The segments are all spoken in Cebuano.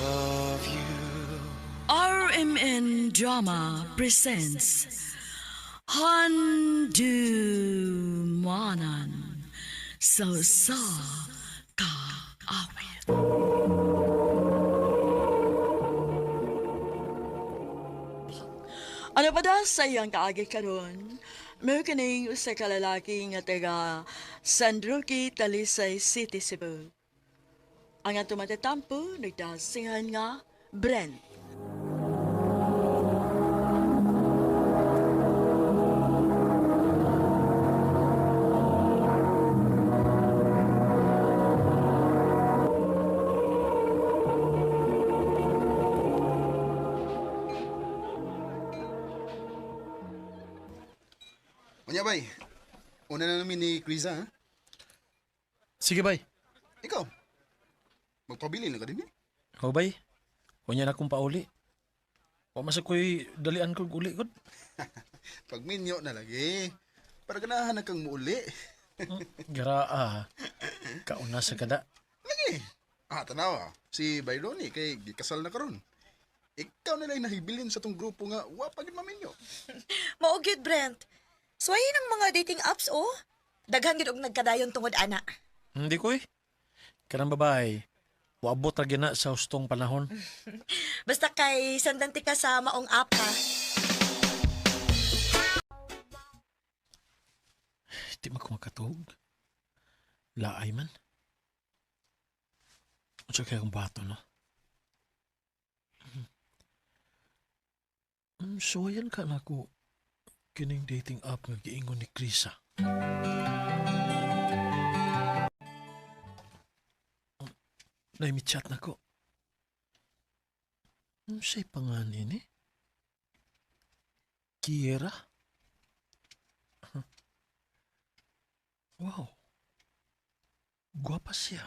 Of you. RMN Drama presents Handumanan sa sa kaawit. Ano pa da sa iyang kaagi karon? May kining usa ka lalaki nga taga San Roque, Talisay City, Cebu. Ang ato matatampo, nagdasingan nga Brent. Unya bay, una na namin ni Kriza, ha? Sige bay. Ikaw, magpabili na ka din eh. Ikaw bay. Unya na akong pauli. Wa man sa ko'y dalian kog uli gud. Pagminyo na lagi. Para ganahan na kang muuli. Garaa. Kauna sa kada. Lagi. Ah, tanawa. Si Bayroni kay gikasal na karon. Ikaw na lang nahibilin sa tong grupo nga wa pa gid maminyo. Mao gyud, Brent. Suwayin ang mga dating apps, oh. Daghan gyud og nagkadayon tungod ana. Hindi ko eh. Kanang babae, waabot ra gyud na sa hustong panahon. Basta kay sandanti ka sa maong app ha. Di man ko makatuog. Laay man. Unsa kaya akong bato, no? So ayan ka na ko kining dating app nga giingon ni Krisa. Naimi-chat na ko. Siya'y panganin eh. Kiera? Huh. Wow. Guwapa siya.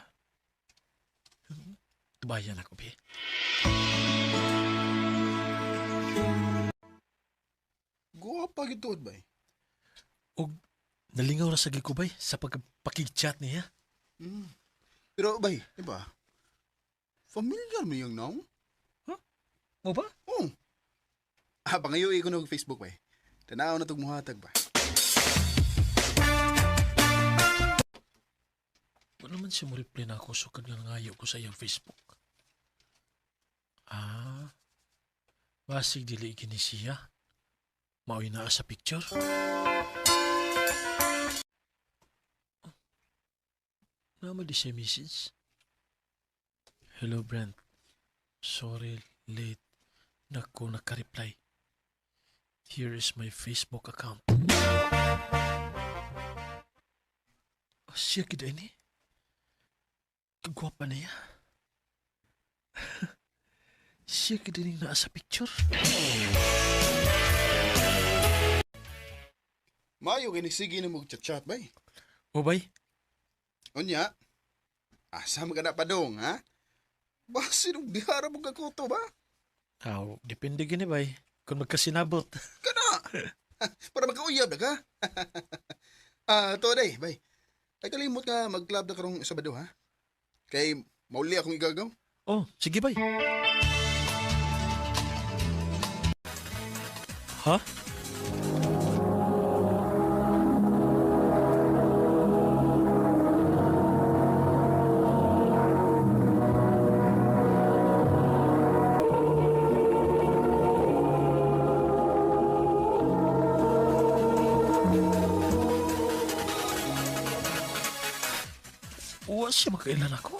Tubayan ako, be. Guwapa gid tuod bay. Og nalingaw ra sa gid ko, bay, sa pagpakig-chat niya. Pero bay, di ba? Familiar mo yung naong? Mo ba? Oh. Ah, pangayo ko nog Facebook bay. Tanaw na tog muhatag ba. Wala naman siya mo reply na ako sukad nga nangayo ko sa iyang Facebook. Ah, basig dili gini siya. Maoy naa sa picture. Nama di siya message. Hello, Brent. Sorry, late na ko naka-reply. Here is my Facebook account. Oh, siya gid ini. Kagwapa niya. Siya gid ning naa sa picture. Mayo kay sige na mo chat-chat bay. O bay, Unya, asa man ka na padong, ha? Basin og dihara mo kakuto ba? Aw, depende gini bay. Kung magkasinabot. Kana! Para makauyab na ka. Ah, to day, bay. Ay kalimot nga mag-club na karong Sabado, ha? Kay mauli akong igagaw. Oh, sige bay. Ha? Wa siya makailan ako.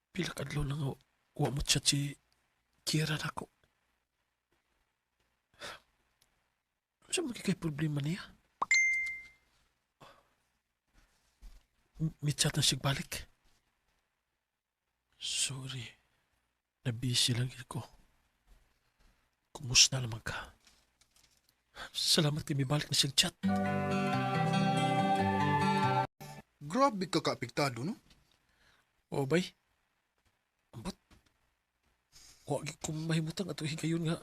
Pila ka adlaw na nga wa mo chat si Kira nako. Sa man kay problema niya? Mi chat na siya balik. Sorry. Na-busy lang ko. Kumusta naman ka? Salamat kay mibalik na siyang chat. Grabe ka kaapektado, no? O bay? Ambot? Wa gyud ko mahimutang ato higayon nga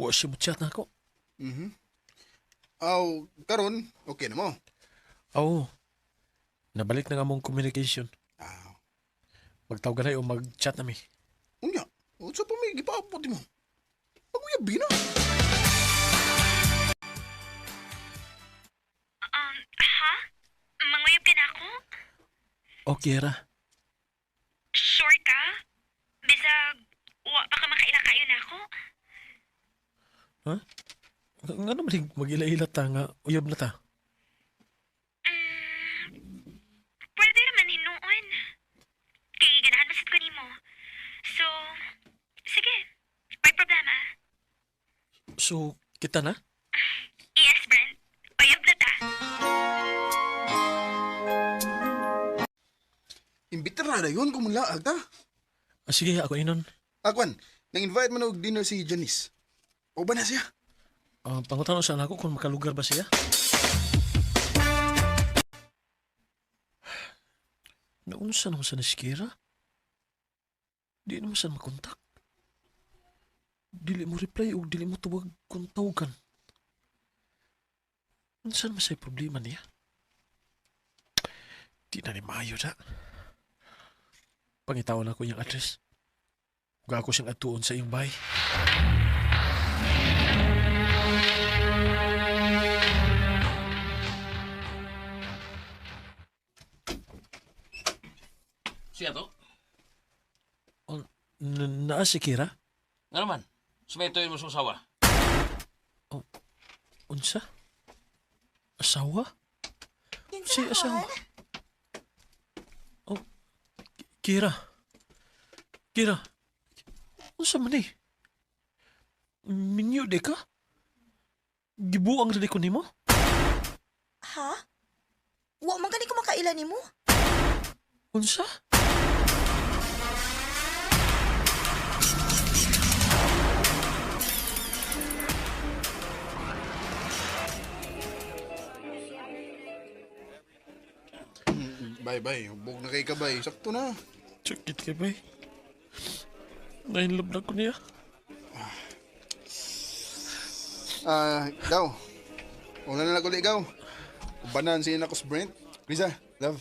wa siya mo chat nako. Aw, karon okay na mo. Oo. Nabalik na nga mong communication. Ah, Magtawag na o mag-chat na mi. unya. Unsa pa may gipaabot mo? Pag-uyab na. Ha? Manguyab ka na ako? Okay ra. Sure ka? Bisag, wa pa ka makaila kayo na ako? Ha? Nga naman mag-ila-ila ta nga uyab na ta. Mm, pwede naman hinuon. Kay ganahan masad ko nimo. So, sige. May problema. So, kita na? Yes, Brent. Uyab na ta. Imbitar na yun kung mulaag ta. Ah, sige, ako inon. Akwan, nang-invite man og dinner si Janice. O ba na siya? Ah, pangutana sa anak ko kung makalugar ba siya. Naunsa naman sa nasikira? Di naman sa makontak. Dili mo reply o dili mo tuwag kung tawagan. Unsa naman sa'y problema niya? Di na ni maayo na. Pangitawan ako iyang address. Ug ako siyang atuon sa iyong bahay. Siya to? Oh, naa si Kira? Nga naman, sumetoyin mo sa usawa. Unsa? Asawa? Kinsa Si man? asawa. Oh, Kira. Kira. Unsa man eh? Minyo de ka? Gibuang rin ko nimo? Ha? Wa man gani ko makaila nimo? Unsa? Bye bye, hubog na kay kabay. Sakto na. Sakit kay bay. Nainlove na ko niya. Ah, gaw. Una na lang uli, gaw. Ubanan siya na ko sa Brent. Riza, love.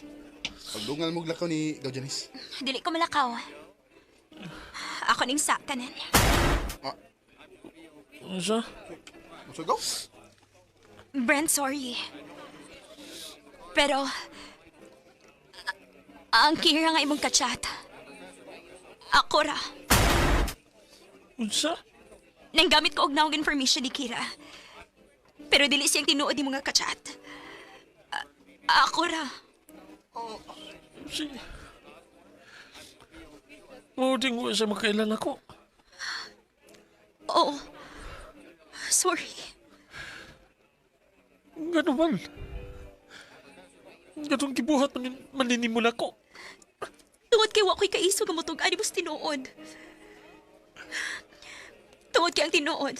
Pagdungal mo lakaw ni Gaw Janice. Dili ko malakaw. Ako ning sa tanan. Ah, Unsa? unsa gaw? Brent, sorry. Pero, ang Kira nga imong kachat. Ako ra. Unsa? Nanggamit ko og naong information ni Kira. Pero dili siyang tinuod ni mga kachat. Ako ra. Si... Mao ding wa siya makailan ako. Oo. Sorry. Nga naman. Ganun gibuhat maninimula ko. Tungod kay wa ko'y kaiso nga motug ani mos tinuod. Tungod kay ang tinuod.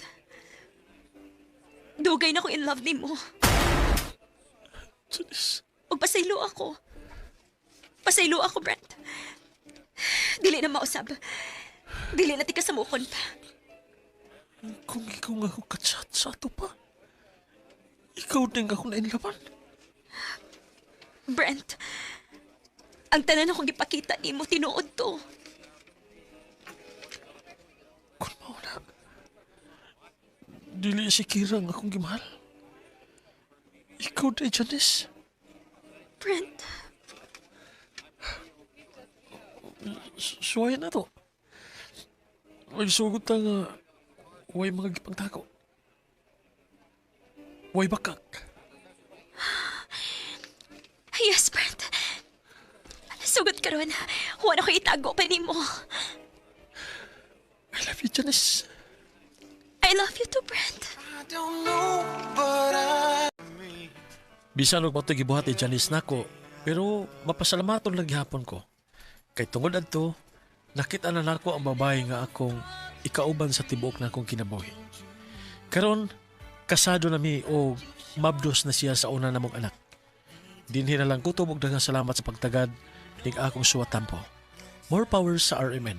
Dugay na ko in love nimo. Janice. Ug pasaylo ako. Pasaylo ako, Brent. Dili na mausab. Dili na tika sa mukon pa. Kung ikaw nga ako kachat sa ato pa, ikaw din ako nainlaban. Brent, ang tanan akong gipakita nimo tinuod to. Kung mauna, dili si Kira ang akong gimahal. Ikaw din, Janice. Brent, Suwayan na to. Magsugod ta nga, way mga gipangtako. Way bakak. Yes, Brent. Sugot karon. Wala ko itago pa nimo. I love you, Janice. I love you too, Brent. Bisan og mato'y gibuhat ni Janice nako, pero mapasalamaton lang gihapon ko. Kay tungod adto, nakita na nako ang babae nga akong ikauban sa tibuok nakong kinabuhi. Karon, kasado na mi o mabdos na siya sa una namong anak. Dinhi na lang kutob og daghang salamat sa pagtagad ning akong suwatampo. More power sa RMN.